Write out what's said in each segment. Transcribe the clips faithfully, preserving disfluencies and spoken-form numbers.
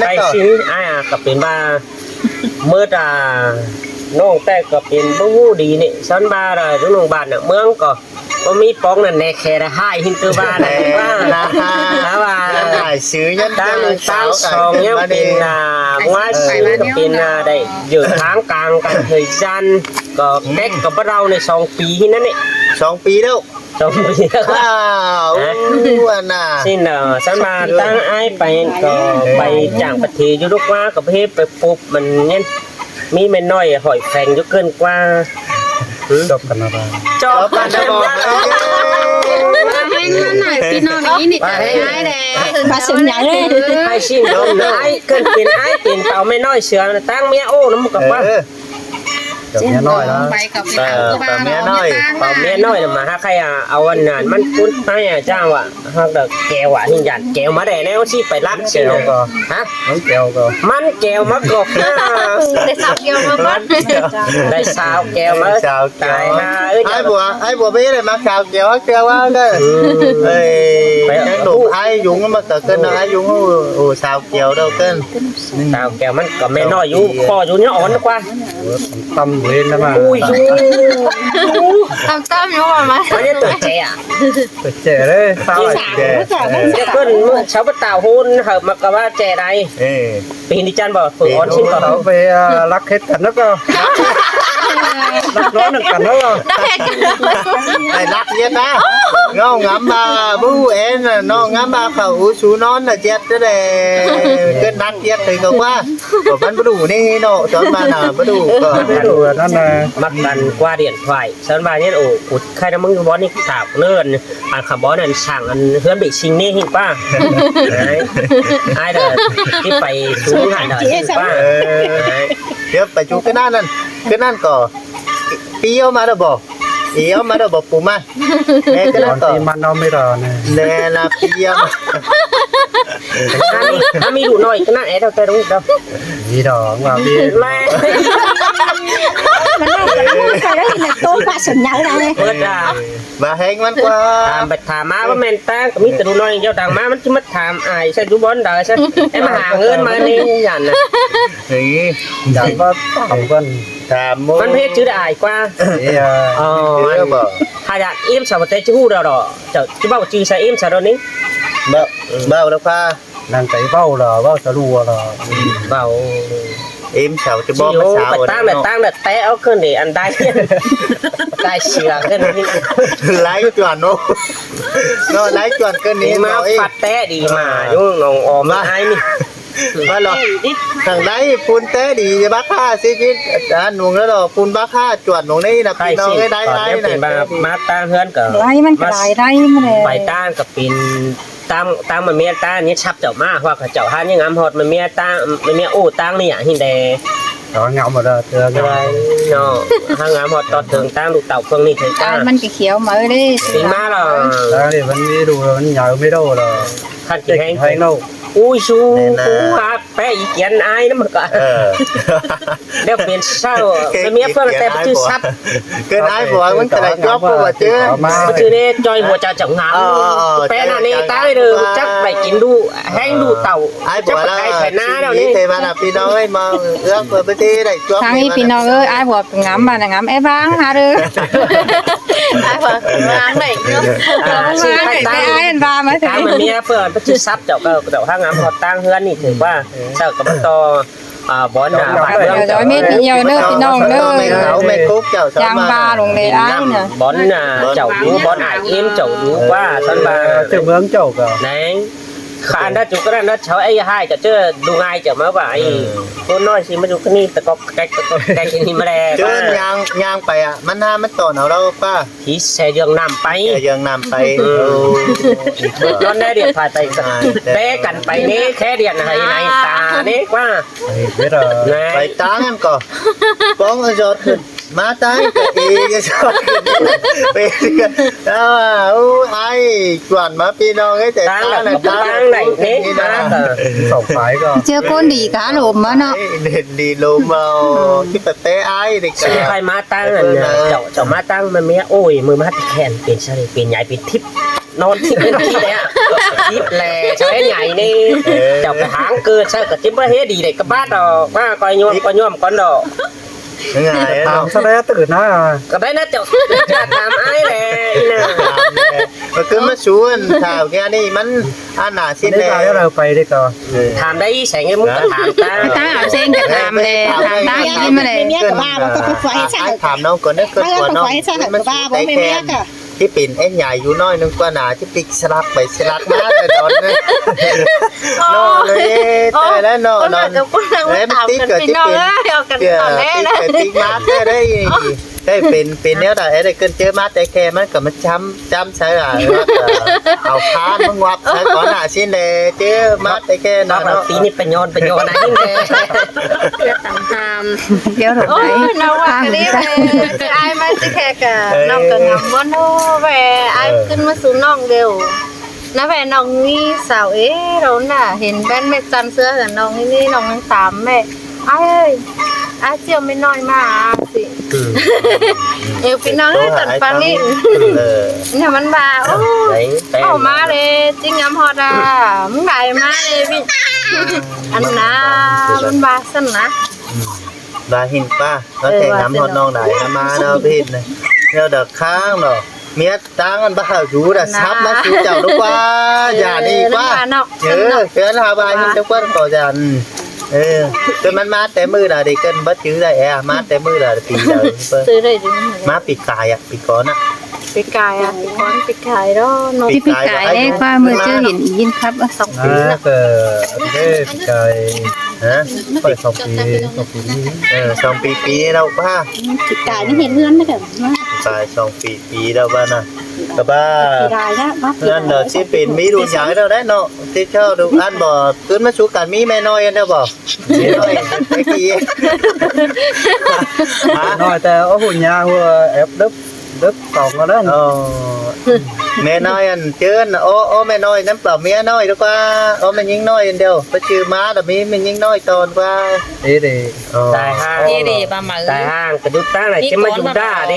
ไทยสิน อ้ายอะ ก็เป๋นว่า เมิด อ่า น้องแต๊ก็เป๋นบ่ฮู้ดีนี่ สันว่า อ่า อยู่โรงพยาบาลน่ะ เมืองก็บ่มีป๋องนั่นแหน่ แค่ได้หายหินคือว่าน่ะ ว่า นะ ถ้าว่า ย้อนหลายซื้อ ย้อน ตั้ง หลายสาว ตั้งสองยังเป๋น อ่า ว่าซื้อก็เป๋น อ่า ได้อยู่ทางกลางกัน เฮยจันก็แก๊กกับเราในสองปีที่นั่นนี่ สองปีแล้ว สองปีแล้ว ว้าว ฮะ อู้ อันน่ะ สินเนาะ สันว่าตั้งอ้ายไปก็ไปจ่างประเทศอยู่ลูกว่าก็ไปเฮ็ดไปปุ๊บมันเนี่ย มีแม่น้อยหอยแฝงอยู่เกินกว่า จบกันนะบ้าง จบกันนะบ้าง มาแห้งมาหน่อยพี่น้องนี่นี่ก็ได้แหละ มาเสียงใหญ่เลย ไปสินเนาะ อ้ายเกินเป็นอ้ายเป็นเป่าแม่น้อยเสือนะ ตั้งเมียโอ้น้ำกับว่า เออ กับเมียน้อยนะ ไปกับพี่สาวก็มา เออ กับเมียน้อย เป่าเมียน้อยน่ะมาหาใครอ่ะ เอาอันนั้นมันปุ้นให้อ่ะ จ้างว่ะ หากเด็กแก้วอ่ะ นี่หยาดแก้วมาได้แน่ สิไปรักสิ แก้วก็ ฮะ มันแก้วก็ มันแก้วมาก็ ได้สาวแก้วมาก่อน ได้สาวแก้วมา ได้สาวแก้ว ตายห่าเอ้ย ไอ้บัว ไอ้บัวไม่ได้มาสาวแก้ว แก้วว่าก็ อืม เอ้ย ไป ยังหนุ่ม ไอ้ยุงมันก็เกินเนาะ ไอ้ยุง โอ้ สาวแก้วเดียวกัน สาวแก้วมันก็แม่น้อยอยู่ คออยู่เนี่ยอ่อนกว่า ตำเวนนะมา อุ้ย ตำตำอยู่ว่ามา มันจะตัวแจ๋อะ เจ๋เลย สาวแจ๋ เดี๋ยวเพิ่นเมื่อเช้าปะตาโหนเหอะ มันก็ว่าแจ๋ใด เออ ปีนี้จันบอก ฝึกอ่อนชิ้นก่อน เอาไป เอ่อ รักเฮ็ดกันแล้วก็ รักนอนกันแล้วก็ ไอ้รักเย็นนะ เงางำมา บู้เอ็นน่ะ น้องงำมา เขาอู้สูนอนน่ะ เจ็ดจะได้ เกินนักเจ็ดเลยก็ว่า ก็มันบ่ดูนี่เนาะ จอนมาน่ะ บ่ดูก็ ไม่ดูอันนั้นนะ มักกันกว่าเดียนถ่าย สันว่าเนี่ย โอ้ กูใครนะมึงบอสนี่ถามเนิ่น อันขับบอสนั่นสั่งอันเฮือนเบกซิงนี่หินป้า ไอ้ ไอ้เด้อ ที่ไปสูงหันเด้อหินป้า เออ เดี๋ยวไปจูขึ้นนั่นนั่น ขึ้นนั่นก่อ เปรี้ยวมาแล้วบอก เปรี้ยวมาแล้วบอก ปูมา แม่ก็แล้วก่อ ที่มันเอาไม่รอดนะ แน่ละเปรี้ยว ถ้ามี ถ้ามีดุหน่อยก็น่าแอดเอาแต่ตรงนี้เด้อ มีดอกว่ามี แม่ มันเอาไปแล้วมันใส่แล้วเห็นแต่โต๊ะปลาสนใหญ่เลย เปิดอ่ะ มาแฮงมันกว่า ถามไปถามมาว่าแม่นตาก็มีแต่ดุหน่อย เจ้าดังมา มันจะมาถามอ้ายใช่ดูบอลเด้อใช่ ไอ้มาหาเงินมานี่ยันนะ เฮ้ย อยากว่าถามกัน ถามโม มันเพศชื่ออ้ายกว่า เอ้ย อ๋อ เออบอก ถ้าอยากอิ่มสาวแต่จะฮู้เด้อดอก เจ้าจะบอกชื่อใส่อิ่มสาวเดี๋ยวนี้ เบา เบาแล้วพา นางไก่เบ้าเหรอ เบ้าสะลัวเหรอ เบา อิ่มสาวจะบอก จิ๋ว มาสาว ไปตั้งแต่ เนาะ ตั้งแต่แตะเอาขึ้นดิ อันใด ได้เสือขึ้นนี่ ไล่จวนเนาะ เนาะ ไล่จวนขึ้นนี่ นี่มา เนาะ เอ้ย ฟัดแตะดีมา อยู่หนองออม มา ไอ้นี่ มาหรอ ทางใดปูนแตะดี บักค่าสิจิต อาจารย์หนุ่งแล้วหรอ ปูนบักค่าจวนหนุ่งนี่นะ ใคร พี่น้อง สิ เอ้ย ได้ ก่อน ได้ เดี๋ยว นะ เป็นมา มาตั้งเฮือนก่อน ไล่มันก็ได้ ไล่มันเลย ไปตั้งกับปิน ตั้ง ตั้งมันเมียตั้งนี่ชับเจ้ามา เพราะเขาเจ้าหายังงามฮอดมันเมียตั้ง มันเมียอู้ตั้งนี่อย่างหินแดง เอางามหมดเลย เจอ อะไรเนาะ หางามฮอดตอดเถิงตั้งลูกเต่าเครื่องนี่เถิง อั ตั้ง นมันก็เขียวมาเลย สิมาหรอ แล้วนี่มันไม่ดู มันใหญ่ไม่โดดหรอ ขั้นกี่แห้ง แห้งโลก อุ้ยชู แน่นะ กูหาแปะอีเกียนอายนะมันก็ เออ เดี๋ยวเป็นเศร้า เก่ง เป็นเมียเพื่อนแต่ เก่ง ชื่อซับ เกินอ้ายบอกมันแต่ละจอบ เพราะว่าเจอ มา มันชื่อเนี่ยจอยหัวใจเจ้างาม อ๋ออ๋ออ๋อ แปะหน้านี่ตายเลย จักไปกินดู แห้งดูเต่า อ้ายบอก จักไปไกลแผ่นหน้าแล้วนี่ เทวานะพี่น้องเอ้ย มาเอื้อมเปิดประเทศได้จอบ ทางนี้พี่น้องเอ้ย อ้ายบอกงามบ้านงามแอ้บ้างหาเด้อ อ้ายบอกงามได้เนาะ อ่า ชื่อไปตั้ง อ้ายบ้ามาเถอะ ตั้งมันเมียเพื่อน ชื่อซับเจ้าก็เจ้าห้างงามพอตั้งเฮือนนี่ถือว่า เจ้าก็มาต่อ อ่า บอนหน้าบ้านเมือง เดี๋ยวไม่พี่เยาเนอะพี่น้องเนอะ ไม่เขาไม่คุกเจ้า ยางบาลงเลยอ้ายเนี่ย บอนหน้าเจ้าอยู่ บอนอ้ายเอ็มเจ้าอยู่ว่า สันบา เจ้าเมืองเจ้าก็ แหนง ข้าอันนั้นจุกก็นั่นนะ เจ้าไอ้ห้ายจะเจอดูง่ายเจ้ามาว่าไอ้ เออ คนน้อยสิมาอยู่ที่นี่ ตะกอกแกก ตะกอกแกกที่นี่มาแล้ว เจอยาง ยางไปอ่ะ มันหน้ามันต่อหนาวแล้วป้า ผีแสเยืองน้ำไป แสเยืองน้ำไป เออ เออ ย้อนได้เดียนผ่านไป อ่า แปะกันไปนี่แค่เดียนไหนไหนตานี่ว่า เฮ้ย เดี๋ยวเถอะ นะ ไปตั้งกันก่อน ป้องกันยอดขึ้น มาตั้งกับเองยอดขึ้น ไปกัน แล้วว่า โอ้ ไอ้จวนมาพี่น้องเอ้ย แต่ ตั้ง ตั้ง แบบ น่ะ ตั้ง ตั้งไหนนี่ นี่นะ มาเถอะ สองฝ่ายก็ เจอคนดีกะหลมมาเนาะ เด่นดีลมเอา ที่ไปเป๊ะไอ้เด็ก ใครมาตั้งอันน่ะ เจ้า เจ้ามาตั้งมันเมีย โอ้ย มือมาแทน เป็นเสน่ห์ เป็นใหญ่ เป็นทิพย์ ꞌnón ꞌchí ꞌcứn ꞌchí đé. ꞌChí đé, sau ét nhảy ꞌnị. Chảu pay háng ꞌcơ, sau ꞌcọ ꞌchí báu ꞌhế đi đảy ꞌcọ bát đỏ, ꞌmá ꞌcoi ꞌnhuôm, ꞌcoi ꞌnhuôm cón đỏ. Ngại ꞌnọ. Tham sau đé ꞌtứ ꞌnớ. ꞌCọ đảy ꞌnớ chảu. Tham ai đé, ꞌnị ꞌnớ. Tham đé. ꞌMá ꞌcứ ꞌmá sú ꞌnặn thảu ꞌnhá ꞌnị ꞌmắn ăn nả ꞌsịn đé. Đảy pay đảy ꞌcọ. Tham đảy seng ꞌmắn ꞌcọ tham ta. Ta ꞌseng ꞌcọ tham đé, tham ta ꞌnị ꞌmắn đé. Ai tham ꞌnọng ꞌcọ ꞌnớ, ꞌcọ ꞌnọng. ꞌMắn ꞌsú té ꞌkhe. ꞌChí pên ét nhảy dú ꞌnọi ꞌnưng ꞌquá nả, ꞌchí pík ꞌsá lắc pay ꞌsá lắc ꞌmá đảy đón ꞌnị. ꞌNọ ꞌlới, ꞌtẹ ꞌlẹo ꞌnọ, ꞌnọn. ꞌLới ꞌmắn tít ꞌcọ ꞌchí pên, ꞌtít pay pík ꞌmá ꞌtẹ đảy. Đảy pên, pên ꞌnéo đảy, ꞌdệt ꞌcợn ꞌchớ ꞌmá té ꞌkhe ꞌmắn ꞌcọ ꞌmá chăm, chăm sáư a, au khán ꞌmá ꞌnguạp sáư cón nả ꞌsịn đé, ꞌchớ ꞌmá té ꞌkhe ꞌnọ. Bác ꞌnọ. Tí ꞌnị pay ꞌnhọn, pay ꞌnhọn ꞌnị đé. Tham. Ôi, ꞌnọng ꞌva ꞌcọ đi ꞌvạy, ꞌchư ai ꞌmá ꞌchư ꞌkhe ꞌcọ, ꞌnọng ꞌcọ ngắm ꞌmuôn ꞌnớ ꞌvạy, ai ꞌcứn ꞌmá sú ꞌnọng điêu. ꞌNá ꞌvạy ꞌnọng ꞌmí sáo ế ꞌlẹo ꞌnạ, hên ꞌvén ꞌmẹ chăn ꞌsứa ꞌcọ ꞌnọng ꞌnị, ꞌnọng ꞌnhắng tham ꞌmẹ. Ai ơi, ai ꞌchí ꞌmí ꞌnọi ꞌmá ꞌsị. Ê, ꞌpi ꞌnọng ơi, tỏn păng ꞌnị. ꞌNhá ꞌmắn ꞌva, ô, au ꞌmá đé, ꞌchí ngắm ꞌhọt a, ꞌmắn đảy ꞌmá đé ꞌvị. Ăn ꞌnạ, ꞌmắn ꞌva ꞌsặn ꞌnạ. ꞌVa hên ꞌpá, ꞌnhá ꞌtẹ ngắm ꞌhọt ꞌnọng đảy ꞌmá ꞌnớ ꞌvị ꞌnị. ꞌNéo đa kháng ꞌnọ. ꞌMía ꞌtáng ăn báu hảư dú đa sắp ꞌmá sú chảu ꞌlụk ꞌquá, dản ꞌnị ꞌquá. Ơ, ꞌcọ ꞌnhá ꞌva hên ꞌlụk ꞌquá ꞌcọ dản. Ơ, ꞌcọ ꞌmắn ꞌmá té ꞌmự đa đi ꞌcợn báu chứ đảy é, ꞌmá té ꞌmự đa đi đa. ꞌMá pi cai a, pi cón a. Pi cai a, pi cón, pi cai đó, ꞌnọ. Pi cai đé ꞌquá, ꞌmự ꞌchớ hên ꞌnhính khắp a. Song pi. ꞌNá ꞌcọ, đé pi cai. Hả? Pi cai song pi, song pi. Ơ, song pi pi ꞌlẹo ꞌquá. Pi cai ꞌnị hên ꞌhướn ꞌnị ꞌcọ. Pi cai song pi pi ꞌlẹo ꞌquá ꞌnạ. ꞌCọ ꞌva. Pi cai á, ꞌnặn đa ꞌchí pên ꞌmí đu nhái ꞌlẹo đé ꞌnọ. ꞌChí ꞌchọ đu ăn báu, ꞌcứn ꞌmá sú căn ꞌmí ꞌme ꞌnọi ăn đé báu. Hả? ꞌNọi ꞌtẹ ók ꞌhụ nhá ꞌhụ ép đớp, đớp song ꞌnọ đé. Ơ. ꞌMe ꞌnọi ăn ꞌchớ ꞌnạ, ô, ô ꞌme ꞌnọi ꞌnặn pảu ꞌmía ꞌnọi ꞌlụk ꞌquá, ô ꞌme ꞌnhính ꞌnọi ăn điêu. Báu ꞌchư ꞌmá đa ꞌmí ꞌme ꞌnhính ꞌnọi ꞌtọn ꞌquá. Ê đê. Ơ. Tai hang. Ê đê, ꞌva máư. Tai hang, ꞌcọ dú ꞌtáng ꞌnị, ꞌchí ꞌmá dú đa đê.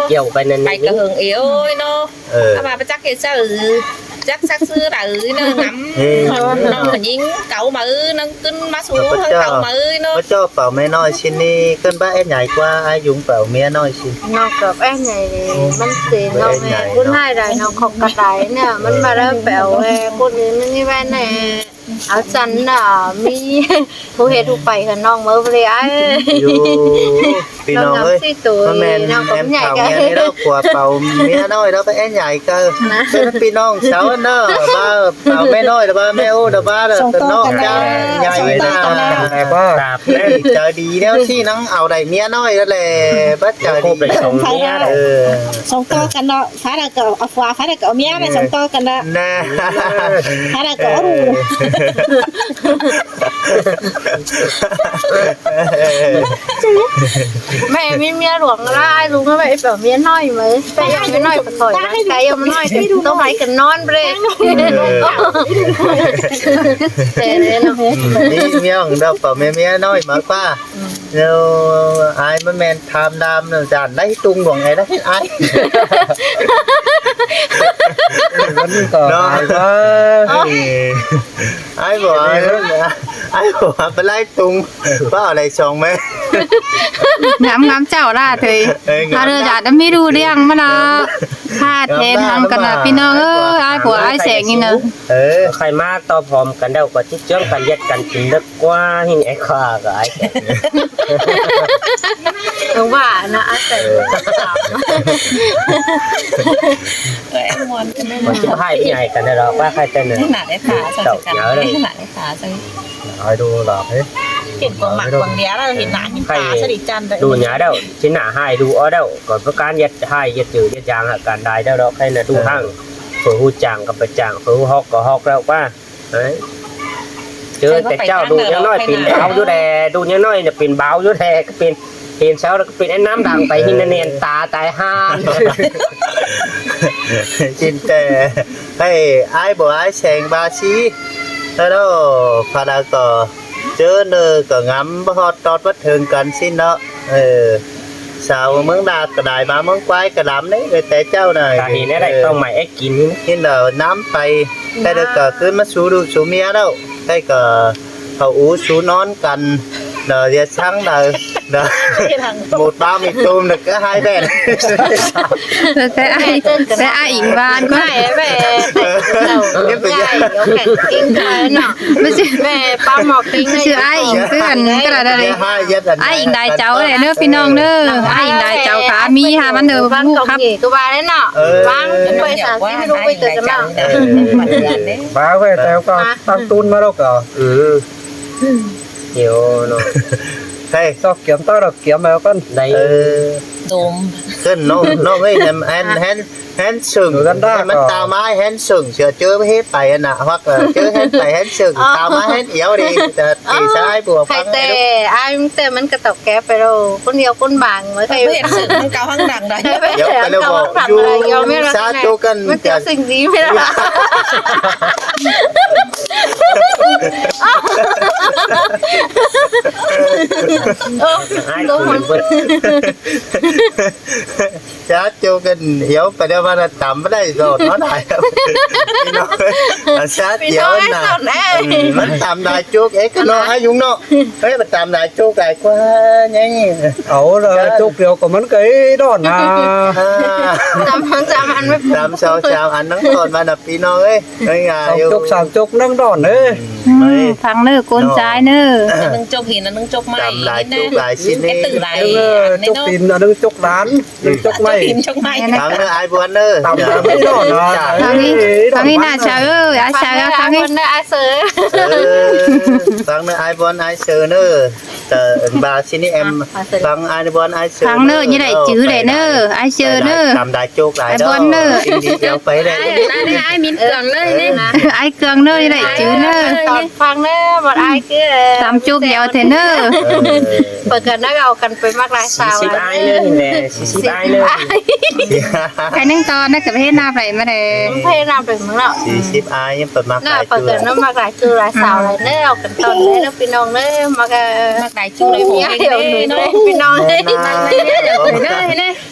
Kiẻo pay ꞌnặn. Pay ꞌcọ hưng ê ôi ꞌnọ. Ơ. ꞌVa báu chắc ê sáư, chắc sắc ꞌsứ đaư ꞌnớ ngắm. Ê. ꞌNọng ꞌnhính cáu máư, ꞌnọng ꞌcứn ꞌmá sú hăng cáu máư ꞌnọ. Báu ꞌchọ pảu ꞌme ꞌnọi ꞌsịn ꞌnị, ꞌcứn báu é nhảy ꞌquá, ai dú pảu ꞌme ꞌnọi ꞌsịn. ꞌNọng ꞌcọ é nhảy, ꞌmắn ꞌsịn ꞌnọng ꞌme, ꞌcốn ꞌnị đảy ꞌnọng khóc ꞌcọ đảy ꞌnị, ꞌmắn ꞌva đaư pảu ê, ꞌcốn ꞌnị ꞌmắn ꞌnị ꞌvạy ꞌnị. Au chăn ꞌnạ, ꞌmí hú hên hú pay hảư ꞌnọng máư ꞌva ꞌlế ai. Dú, ꞌpi ꞌnọng ơi, ꞌmắn ꞌmen ꞌnọng ꞌcọ ꞌmen ꞌnị ꞌlẹo, ꞌquá pảu ꞌme ꞌnọi ꞌlẹo báu é nhảy ꞌcọ. ꞌPi ꞌnọng sau ꞌnớ, ꞌva pảu ꞌme ꞌnọi ꞌlẹo ꞌva ꞌme ú ꞌlẹo ꞌva ꞌlẹo ꞌnọng chắng nhảy ꞌnạ. Chảu đi ꞌnéo ꞌsị ꞌnăng au đảy ꞌme ꞌnọi ꞌlẹo báu chảu đi. Song ꞌto căn ꞌnọ, phá đa ꞌcọ, a, phá, phá đa ꞌcọ ꞌme ꞌnị, song ꞌto căn ꞌnọ. ꞌNạ. Phá đa ꞌcọ ꞌlụk. ꞌMẹ ꞌmí ꞌme ꞌluống ꞌnạ, ai ꞌlụk ꞌnạ, ꞌmẹ pảu ꞌme ꞌnọi máư. ꞌPẹ ꞌme ꞌnọi pảu khỏi, ꞌcọ ꞌme ꞌnọi, ꞌtố ꞌmạy ꞌcọ ꞌnón ꞌpưa. Ê. Ê, ê, ꞌnọ. ꞌMí ꞌme ꞌnọng đaư pảu ꞌme ꞌme ꞌnọi máư ꞌquá. ꞌNéo ai ꞌmá ꞌmen tham đam ꞌnớ, dản đảy tung ꞌluống ai đảy ai. ꞌNọ. Ai ꞌva. Ai ꞌva, ai ꞌva, báu đảy tung. Báu đảy song ꞌme. Ngắm, ngắm chảu đa thôi. Ê, ngắm. Hả, đơ dản đa ꞌmí đu ꞌliệng ꞌmá ꞌnọ. Hả, hên hăng căn ꞌnạ, ꞌpi ꞌnọng ơi, ai ꞌva, ai seng ꞌnị ꞌnớ. Ơ. Khay ꞌmá tóp hom căn ꞌlẹo ꞌcọ ꞌchí ꞌchương căn ꞌdệt căn kin đớc ꞌquá ꞌhịn é ꞌkha ꞌcọ ai. Không phải là ai phải. Ơ. Ơ, em muốn cái này. Ơ, ꞌchí ꞌva ꞌhại ꞌpi ꞌnị căn ꞌnạ ꞌlẹo, ꞌquá khay căn ꞌnạ. Thế nào để thả, sao chả thế nào để thả, sao. Ai đu ꞌlạ ê. Kiện quảng mạc quảng đĩa là hiện tại, hiện tại sao đi chăn đấy. Đu nhá ꞌlẹo, ꞌchí ꞌnạ ꞌhại đu ók ꞌlẹo, ꞌcọ ꞌpưa căn ꞌdệt ꞌhại ꞌdệt chư ꞌdệt dáng hả căn đai ꞌlẹo ꞌlẹo, khay ꞌnạ đu hăng. Phủ hu chang ꞌcọ pay chang, phủ hu hốc ꞌcọ hốc ꞌlẹo ꞌquá. Đấy. Chứ cái cháu đu ꞌnhắng ꞌnọi pên báo dú đe, đu ꞌnhắng ꞌnọi pên báo dú đe, pên, pên sau ꞌlẹo pên ꞌnặn ꞌnắm đăng pay ꞌhịn ꞌnặn ꞌnẹn ta tai han. Chính ꞌtẹ, ê, ai ꞌva ai seng ꞌva ꞌsị. Hello, phả đa ꞌcọ, ꞌchớ ꞌnị ꞌcọ ngắm báu ꞌhọt tót báu thơng căn ꞌsịn ꞌnọ. Ơ. Sau ꞌmướng Đak ꞌcọ đảy, ꞌmá ꞌmướng ꞌquái ꞌcọ đăm ꞌnị, ꞌcọ té ꞌchạu ꞌnị. Ta hên ꞌnị đảy ꞌtong ꞌmạy é kin ꞌnị. Hên lỏ ꞌnăm pay, té đảy ꞌcọ ꞌcứn ꞌmá sú ꞌlụk sú ꞌmía ꞌlẹo, té ꞌcọ hảư ú sú ꞌnón căn, lỏ ꞌdệt săng đảy, lỏ một bao mì tôm đảy ꞌcọ ꞌhại ꞌvẹn. Té ai, té ai ỉn ꞌván ꞌcọ ꞌhại ꞌvẹn. ꞌMắn ꞌchí, ꞌmắn ꞌchí ai ỉn ꞌcứ ꞌnặn ꞌcọ đảy. Ai ỉn đai chảu đảy ꞌnớ ꞌpi ꞌnọng ꞌnớ. Ai ỉn đai chảu cá ꞌmí ha ꞌmắn đảy ꞌmú khắp. Bá ꞌvạy té ꞌcọ ꞌtăng ꞌtun ꞌmá ꞌlẹo ꞌcọ. Ơ. Hiếu ꞌnớ. Hê, ꞌchọ kiêm ꞌtó đảy kiêm ꞌmá ꞌcọn. Đảy. Ơ. Dôm. ꞌCợn ꞌnọng, ꞌnọng ơi, hên, hên, hên, hên sưng. Ơ, ꞌcọn đa ꞌcọ. ꞌMắn tao ꞌmá hên sưng, ꞌchớ ꞌchớ ꞌmá hên pay ꞌnặn, hoặc là ꞌchớ hên pay hên sưng, tao ꞌmá hên hiếu đi, ꞌtẹ, ꞌtẹ sai bua ꞌphắng té, ai ꞌmắn té ꞌmắn ꞌcọ tốc kép pay ꞌlẹo, ꞌcốn hiếu ꞌcốn bang, ꞌmá khay hên sưng, ꞌmắn cáo ꞌhăng đẳng đảy. Hiếu pay ꞌlẹo ꞌcọ, ꞌmắn cáo ꞌhăng đẳng đảy, ꞌmắn ꞌchọ sưng đi ꞌmá ꞌlẹo. Ai ꞌcọ ꞌcốn ꞌcốn. Chát ꞌchu ꞌcợn hiếu pay ꞌnị ꞌva ꞌnặn tăm ꞌmá đảy dọn ꞌmá đảy. Pi ꞌnọng, chát hiếu ꞌnặn. Ơ, ꞌmắn tăm đai chuốp, ê, ꞌcọ ꞌnọ, ai dú ꞌnọ. Ê, ꞌmắn tăm đai chuốp đai ꞌquá ꞌnị. Au, chuốp điêu ꞌcọ ꞌmắn ꞌcọ ê dọn ꞌnớ. Tăm, tăm ăn ꞌmá. Tăm sau, sau ăn ꞌnăng dọn ꞌva ꞌnặn pi ꞌnọng ơi. Ê, ꞌnhá, ꞌsong dú chuốp, sam chuốp ꞌnăng dọn ơi. Ư, ꞌmắn ꞌphắng ꞌnớ ꞌcốn chai ꞌnớ. ꞌNăng chuốp hin, ꞌnăng chuốp ꞌmạy. Tăm đai chuốp đai ꞌsịn ꞌnị. Ê, tứ lai. Ê, chuốp hin, ꞌnăng chuốp đan. Ư, chuốp ꞌmạy. Chuốp hin, chuốp ꞌmạy. Ư. ꞌPhắng ꞌnớ ai Buôn ꞌnớ. Tăm đai ꞌnặn ꞌnớ. ꞌPhắng ꞌnị, ꞌphắng ꞌnị ꞌnạ sau ơi, ai sau ꞌnớ, ꞌphắng ꞌnị. Ai Buôn ꞌnớ, ai sau. Ư, ꞌphắng ꞌnớ ai Buôn ai sau ꞌnớ. Tơ, ba ꞌsịn ꞌnị em. Ơ, ꞌphắng ai Buôn ai sau ꞌnớ. ꞌPhắng ꞌnớ, ꞌnhá đảy chứ đảy ꞌnớ, ai sau ꞌnớ. Tăm đai chuốp đai ai Buôn ꞌnớ. Ơ, ꞌnhá đảy ai Min Cương ꞌnớ ꞌnị. Ai Cương ꞌnớ, ꞌnhá đảy chứ ꞌnớ. Ơ, tăm ꞌphắng ꞌnớ, ꞌmắn ai ꞌcứ. Tăm chuốp điêu ꞌtẹ ꞌnớ. Ơ. Pay ꞌcọ ꞌnặn au ꞌcắn pay ꞌmặc lai sau. Síp ai ꞌnớ ꞌnị, síp ai ꞌnớ. Khay ꞌnưng ꞌtọn ꞌnặn ꞌcọ pay ꞌhế ꞌnạp đảy ꞌmá đảy. Pay ꞌhế ꞌnạp đảy ꞌmá ꞌnọ. Síp ai ꞌnhá pay ꞌmặc lai ꞌcứ. Pay ꞌcọ ꞌnặn ꞌmặc lai ꞌcứ lai sau lai ꞌnớ, au ꞌcắn ꞌtọn ꞌnớ ꞌpi ꞌnọng ꞌnớ, ꞌmặc, ꞌmặc lai ꞌcứ lai ꞌhụ ꞌnớ ꞌpi ꞌnọng.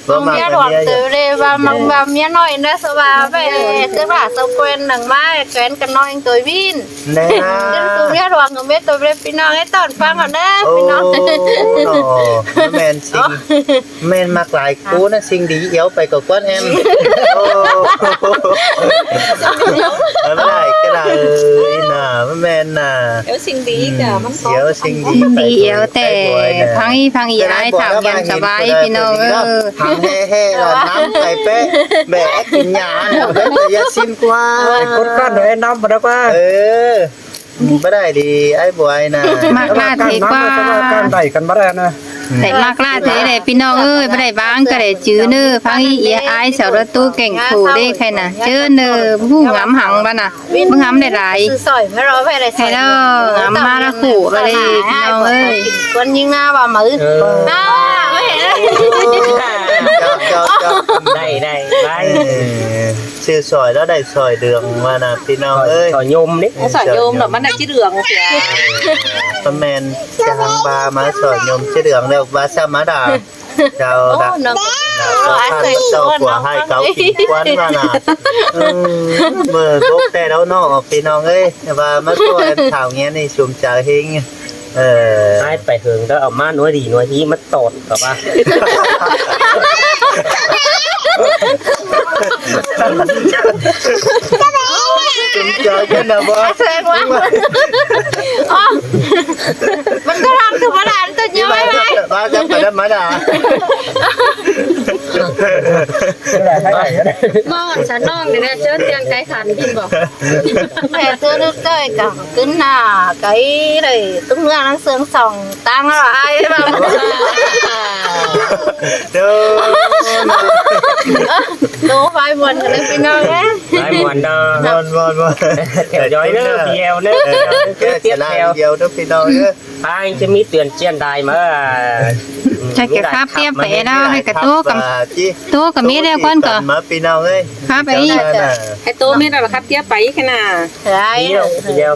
Báu ꞌmí ꞌluống ꞌtứ đảy ꞌva ꞌmặc ꞌva ꞌmí ꞌnọi ꞌnớ, sau ꞌva ꞌvạy ꞌcứ ꞌva sau ꞌquén ꞌnăng ꞌmá, ꞌquén ꞌcọ ꞌnọi ꞌtoi ꞌvin. ꞌCứn ꞌcứ ꞌmí ꞌluống ꞌcọ ꞌmí ꞌtoi ꞌviạk ꞌpi ꞌnọng ꞌhế ꞌtọn ꞌphắng ꞌnặn ꞌnớ ꞌpi ꞌnọng. Ơ, ꞌmen ꞌsịn. ꞌMen ꞌmặc lai ꞌcứ ꞌnặn ꞌsịn đi, hiếu pay ꞌcọ ꞌquán em. Ơ. ꞌMắn lai ꞌcọ lai, ơ, ꞌnặn ꞌnạ, ꞌmắn ꞌmen ꞌnạ. Hiếu ꞌsịn đi, ꞌcọ ꞌmắn hiếu ꞌsịn đi, ꞌsịn đi pay hiếu ꞌtẹ. Ơ, ꞌphắng ꞌnị, ꞌphắng ꞌnị ai thảu hiêm sa bai ꞌpi ꞌnọng ơi. ꞌPhắng ꞌhế ꞌhế ꞌlạ ꞌnăm pay pé, bẻ kin nhá ꞌnị, bẻ pay ꞌdệt ꞌsịn ꞌquá. Ê, ꞌcốn ꞌcắn ꞌnọi ꞌnăm ꞌmá đảy ꞌquá. Ơ. Báu đảy đi, ai Buôn ꞌnạ. ꞌMặc ꞌlạ thế ꞌquá. ꞌCắn đảy ꞌcắn báu đảy ꞌnạ. Đảy ꞌmặc ꞌlạ thế đảy ꞌpi ꞌnọng ơi, báu đảy ꞌváng ꞌcọ đảy chứ ꞌnớ, ꞌphắng ꞌnị ai sau ꞌlạ ꞌtố kẻng khổ đê khay ꞌnạ. Chứ ꞌnớ ꞌmú ngắm hăng ꞌva ꞌnạ. ꞌMú ngắm đảy lai. Khay ꞌnọ, ngắm ꞌmá ꞌlạ khổ ꞌva đảy ꞌpi ꞌnọng ơi. Ơ. Đảy, đảy, bái. Ơ. Sư sỏi đó đảy sỏi đường mà nè, pi ꞌnọng ơi. Sỏi nhôm đé. Sỏi nhôm là ꞌmắn đảy chứ đường kìa. Tơ ꞌmen, chang ba ꞌmá sỏi nhôm chứ đường đâu, ba sa ꞌmá đà. Chào đà. Ơ, nó, nó, ai sỏi sau ꞌnọng, của hai ꞌnọng cáu ơi. Chính quán mà nè. Ừ, mơ bốc te đâu nó, pi ꞌnọng ơi. Và ꞌmá cô em Thảo nghe này, sum chào hình. Ơ. Ai pay hương đó, au ꞌmá ꞌnua đi ꞌnua hí ꞌmá tỏn ꞌcọ ꞌva. Sum chào chứ ꞌnạ bố. Ơ. ꞌMắn ꞌcọ ꞌlạ ꞌcọ ꞌmá ꞌlạ, ꞌtớ nhớ bái bái. Ba chắc phải đâm ꞌmá đà. ꞌMo ꞌnặn sa ꞌnọng đi ꞌnạ, ꞌchớ ꞌtiêng cái khăn kin báu. Mẹ ꞌtớ ꞌlứk ꞌtới ꞌcọ ꞌcứn ꞌnạ, cái đảy ꞌtúng ꞌnưa ꞌnăng sương sỏng ꞌtáng ꞌlạ ai ꞌva. Đu. Đu bái Buôn ꞌcọ đảy ꞌpi ꞌnọng ơi. Bái Buôn đó. Buôn, Buôn, Buôn. Theo dõi nữa, video nữa. Ơ, video tiếp theo. Video đó ꞌpi ꞌnọng ơi. Ai chứ ꞌmí tuyên truyền đài mà. Chắc ꞌcọ khắp tiếp pay đó, hay ꞌcọ ꞌtố ꞌcọ, ꞌtố ꞌcọ ꞌmí đeo ꞌcốn ꞌcọ. Mà ꞌpi ꞌnọng ơi. Khắp pay. Hãy ꞌtố ꞌmí đeo là khắp tiếp pay khay ꞌnạ. Video, video.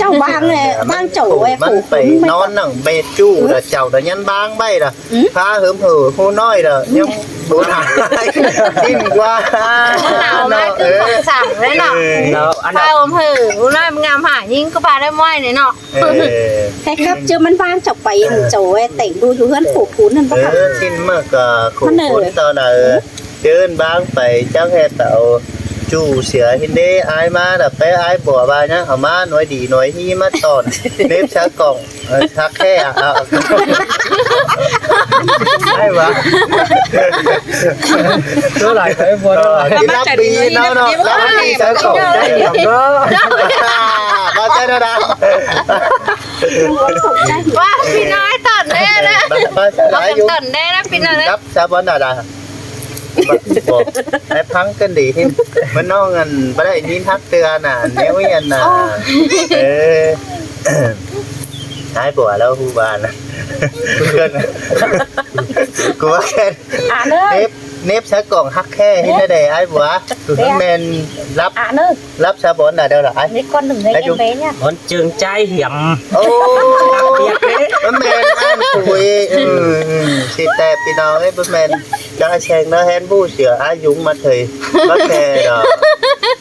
Chảu ꞌváng, ꞌváng chảu ꞌváng phủ ꞌmắn pay ꞌnón nẳng ꞌmệt ꞌchu, đa chảu đa ꞌnhắng ꞌváng ꞌvạy đa. Phá hớm hở ꞌhụ ꞌnọi đa, ꞌnhắng báu thả. Tin ꞌquá. Hảo ꞌnọ, ꞌmá cứ khỏng sảng ꞌnọi ꞌnọ. Phá hớm hở ꞌhụ ꞌnọi ꞌmá ngắm hả ꞌnhính ꞌcọ phá đảy ꞌmoi ꞌnọi ꞌnọ. Khay khắp ꞌchớ ꞌmắn ꞌváng chảu pay, chảu ꞌvạy tẻng đu dú ꞌhướn phủ phún ꞌnặn báu khắp. Tin ꞌmá ꞌcọ phủ phún ꞌtọ đa. ꞌChớ ꞌváng pay chắng ꞌhẹt tảu ꞌchu sia ꞌhịn đế ải ꞌmá đa, pé ải bua ꞌva ꞌnhắng au ꞌmá ꞌnọi đi ꞌnọi ꞌhí ꞌmá tỏn. Nếp sá cỏng, hắc khe. Ải ꞌva. Tố lai ải bua ꞌnọi. Đi lắp đi ꞌnọ ꞌnọ, lắp đi sá cỏng. ꞌVa ꞌchá ꞌnọ đa. ꞌVa ꞌpi ꞌnọi tỏn đé ꞌnớ. ꞌVa ꞌchá ꞌnọ đa. Tỏn đé ꞌnớ ꞌpi ꞌnọi ꞌnớ. Lắp sá bón đa đa. Báu, báu. Ải ꞌphắng ꞌcọ đi ꞌhịn. ꞌMắn ꞌnọng ăn báu đảy ꞌnhính hắc tưa ꞌnạ, ꞌnéo ꞌi ăn ꞌnạ. Ải bua ꞌlẹo ꞌhụ ꞌva ꞌnạ. ꞌCọ ꞌva khen. Nếp, nếp sá cỏng hắc khe ꞌhịn đa đe ải bua. ꞌMắn ꞌmen lắp, lắp sá bón đa đao đa ải. Bón chưng ꞌchái hiểm. Ơ, ꞌmắn ꞌmen ăn ꞌcọ ꞌi. ꞌSịt ꞌtẹ ꞌpi ꞌnọng ꞌới, ꞌmắn ꞌmen. Chắng ải seng ꞌnớ ꞌhén ꞌhụ sia ải dúng ꞌmá ꞌtoi. ꞌVa khe đa.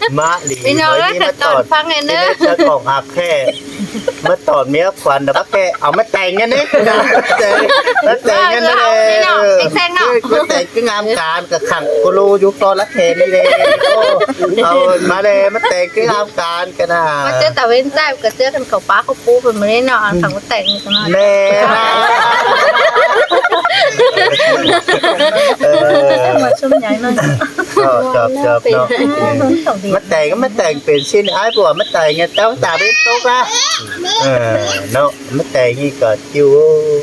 ꞌMá đi ꞌpi ꞌnọng ꞌnọi ꞌnhắng ꞌmá tỏn. Phắng ꞌnớ. Nếp sá cỏng hắc khe. ꞌMá tỏn ꞌmía khuôn đa báu khe, au ꞌmá tẻng ꞌnhắng đé. ꞌMá tẻng ꞌnhắng đé. ꞌMá tẻng ꞌcọ ngắm cán ꞌcọ khẳng cô lô dú ꞌto lắc khen đi đé. Au ꞌmá đé, ꞌmá tẻng ꞌcọ ngắm cán ꞌcọ ꞌnạ. ꞌMá ꞌchớ tảu ꞌvến ꞌchái ꞌcọ ꞌchớ căn khảu pá khảu pú pên ꞌmá đé ꞌnọ, khẳng ꞌmá tẻng ꞌcọ ꞌnọ. Đe. Ơ. ꞌMá ꞌchum nháy ꞌnọi. Chọp, chọp ꞌnọ. ꞌMá tẻng, ꞌmá tẻng pên ꞌsịn ải bua, ꞌmá tẻng ꞌnhắng tảu tả ꞌvến tốc ꞌnạ. Ơ, ꞌnọ, ꞌmá tẻng ꞌnị ꞌcọ ꞌchu,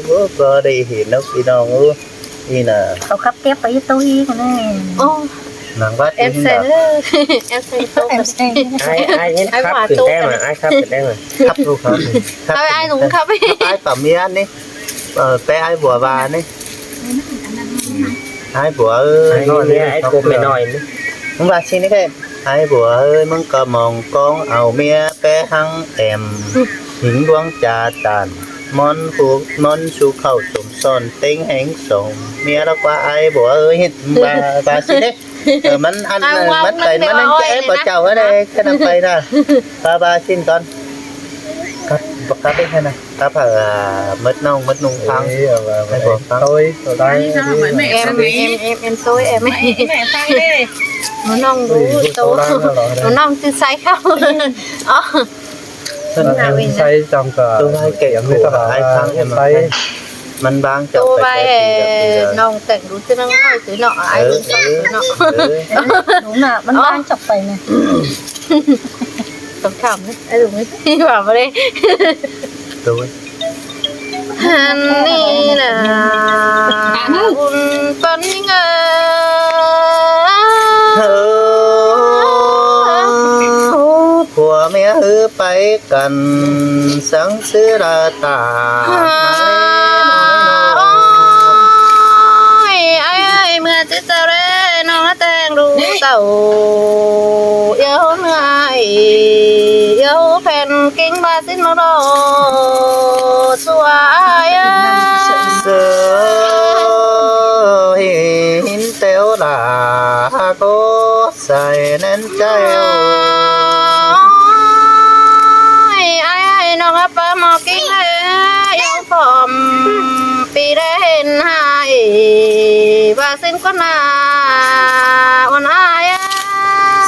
ơ, ꞌcọ đảy ꞌhịn ꞌnớ ꞌpi ꞌnọng ơ. ꞌI ꞌnạ. Au khắp kép pay ꞌtố ꞌhí ꞌcọ ꞌnị. Ô. Nẳng ꞌvắt em ꞌhịn seng đa. Em seng tốc. Em seng. Ải, ải ꞌnhắng khắp khửn tốc té ꞌnạ, ải khắp khửn té ꞌnạ. Khắp ꞌlụk khắp. Khắp ải, ải dúng khắp. Ải pả ꞌmía ꞌnị. Ơ, pé ải bua ꞌva ꞌnị. Ải bua ơi, ải ꞌnọi ꞌnị, ải bua ꞌmẹ ꞌnọi ꞌnị. ꞌMắn ꞌva ꞌsịn ꞌnị khe. Ải bua ơi, ꞌmắn ꞌcọ mong ꞌcóng au ꞌmía pé ꞌhăng em. ꞌHính ꞌluống cha tản, ꞌmón ꞌhụ, ꞌmón sú khảu sôm son, ꞌtếng ꞌhéng song. ꞌMía ꞌlẹo ꞌquá ải bua ơi, ꞌva, ꞌva ꞌsịn ꞌnị. Ơ, ꞌmắn ăn, ꞌmắn pay, ꞌmắn ăn ké ép báu chảu ꞌhứ đé, ꞌcọ ꞌnặm pay ꞌnạ. ꞌVa, ꞌva ꞌsịn ꞌcọn. Cắp, cắp ꞌhế ꞌnạ. Cắp hả, ꞌmớt ꞌnọng, ꞌmớt ꞌnọng ꞌphắng. Ải bua ꞌphắng. Em, em, em, em tôi, em. ꞌMớt ꞌnọng dú, tôi. ꞌMớt ꞌnọng ꞌchư ꞌsái khảu. Ô. ꞋSái chăm ꞌcọ. Tôi ꞌvái kẻ khổ, ải ꞌphắng em ꞌsái. ꞌMắn ꞌváng chảu ꞌtố ꞌvái, ơ, ꞌnọng tẻng đu ꞌchư ꞌnặn ꞌnọi ꞌtứ ꞌnọ, ải đu ꞌsái ꞌtứ ꞌnọ. Đúng là ꞌmắn ꞌváng chảu pay ꞌnị. Tỏm khảm ꞌnị, ải đu ꞌnị. Bảo vào đây. Tôi. Hăn ꞌnị ꞌnạ, ún păn ꞌnị ꞌngớ. Ơ, phua ꞌmía ꞌhứ pay căn, săng ꞌsứ đa ta. Ôi, ải ơi, ꞌmưa ꞌchí ꞌchạu đé, ꞌnọng ꞌtếng đu tảu. Iâu ꞌnọi, iâu phén ꞌkính ꞌva ꞌsịn ꞌmá đo. Sua ải ơi. Sơ ꞌhịn tẻo đa ꞌcọ sai ꞌnén ꞌchái. Ôi, ải ơi, ꞌnọng ꞌva ꞌpá ꞌmo ꞌkính ơi, iâu phom ꞌpi đé hên hả, ꞌva ꞌsịn ꞌcốn ꞌnạ, ôn ải ơi.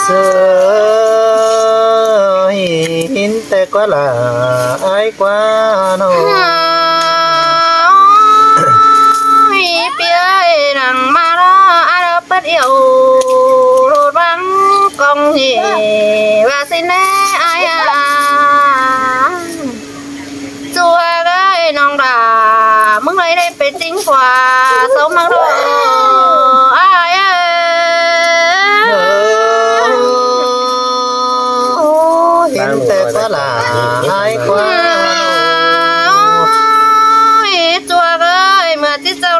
Sơ ꞌhịn té ꞌquá lả, ải ꞌquá ꞌnọ. Ôi, ꞌpi ơi, nẳng ꞌmá ꞌlẹo, ải ꞌlẹo pớt iẻo, ꞌlột ꞌváng ꞌcóng ꞌnị, ꞌva ꞌsịn ꞌnị ải à. ꞌChua ơi, ꞌnọng đa, ꞌmứng ơi đảy pên ꞌchính phua, sốm ꞌmáng đo, ải ơi. Ôi, ꞌhịn té ꞌquá lả, ải ꞌquá. Ôi, ꞌchua ơi, ꞌmưa ꞌchí ꞌchạu